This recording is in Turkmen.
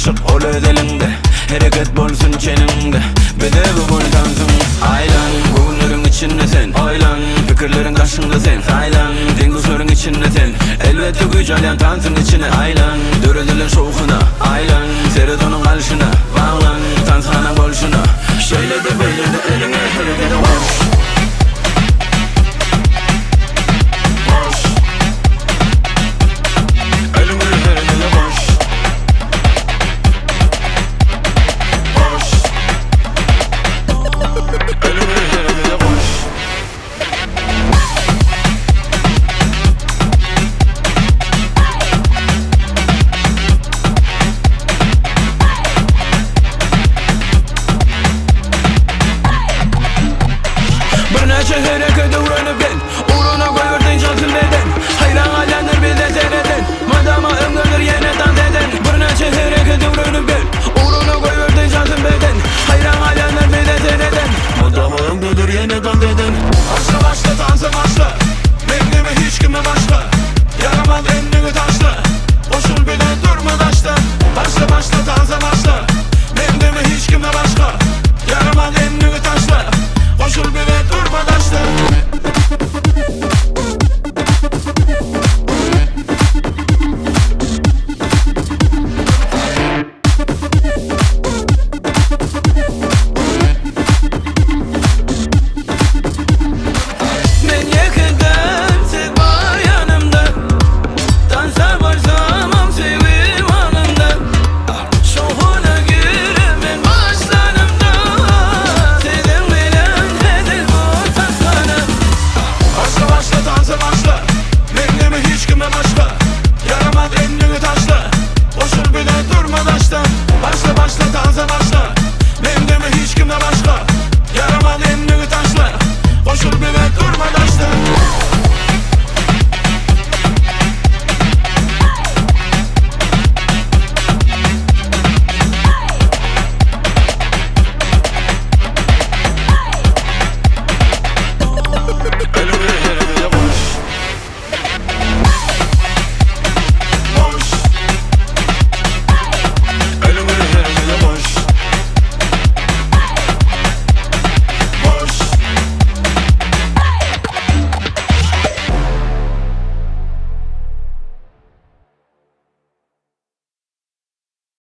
Yşk ol öz eliňde, hereket bolsun çeniňde Bedewi bol tansyň Aýlan, göwünleriň içinde sen Oýlan, pikirleriň daşyňda sen Saýlan, deň-duşlaryň içinde sen Elbetde güýç alýan tansyň içine Aýlan, döredilen şowhuna Aýlan, seret onuň alşyna.